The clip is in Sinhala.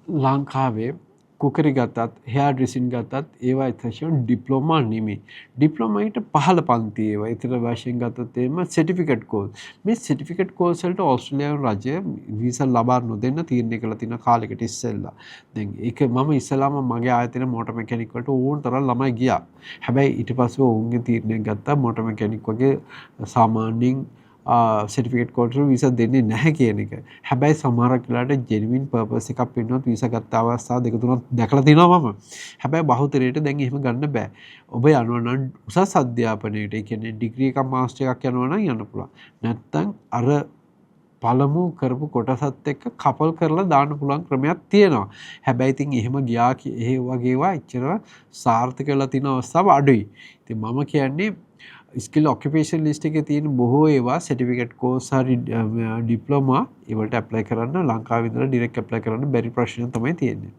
ලංකාවේ කුකරි ගත්තත්, හෙයා ඩ්‍රෙසින් ගත්තත්, ඒවා ඇත්තටම ඩිප්ලෝමා නෙමෙයි. ඩිප්ලෝමා ඊට පහළ පන්ති ඒවා. ඊතර වශයෙන් ගත්තොත් එහෙම සර්ටිෆිකේට් කෝස්. මේ සර්ටිෆිකේට් කෝස් වලට ඕස්ට්‍රේලියානු රජය වීසා ලබා නොදෙන්න තීරණය කළා තියෙන කාලෙකට ඉස්සෙල්ලා. දැන් ඒක මම ඉස්සෙල්ලාම මගේ ආයතන මෝටර් මෙකැනික් වලට ඕන තරම් ළමයි ගියා. හැබැයි ඊට පස්සේ ඔවුන්ගේ තීරණයක් ගත්තා මෝටර් මෙකැනික් වගේ සාමාන්‍යයෙන් සර්ටිෆිකේට් කෝස් වල වීසා දෙන්නේ නැහැ කියන එක. හැබැයි සමහරක් වෙලාවට ජෙනුයින් පර්පස් එකක් පෙන්නුවත් වීසා ගත්ත අවස්ථා දෙක තුනක් දැකලා තියෙනවා මම. හැබැයි බහුතරයට දැන් එහෙම ගන්න බෑ. ඔබ යනවා නම් උසස් අධ්‍යාපනයට, ඒ කියන්නේ ඩිග්‍රී එකක් මාස්ටර් එකක් යනවා නම් යන්න පුළුවන්. නැත්තම් අර පළමු කරපු කොටසත් එක්ක කපල් කරලා දාන්න පුළුවන් ක්‍රමයක් තියෙනවා. හැබැයි ඉතින් එහෙම ගියා ඒ වගේ ඒවා එච්චර සාර්ථක වෙලා තියෙන අවස්ථාව අඩුයි. ඉතින් මම කියන්නේ ස්කිල් ඔකියුපේෂන් ලිස්ට් එකේ තියෙන බොහෝ ඒවා සර්ටිෆිකේට් කෝස් හරි ඩිප්ලෝමා ඒවලට ඇප්ලයි කරන්න ලංකාවේ ඉඳලා ඩිරෙක්ට් ඇප්ලයි කරන්න බැරි ප්‍රශ්නයක් තමයි තියෙන්නේ.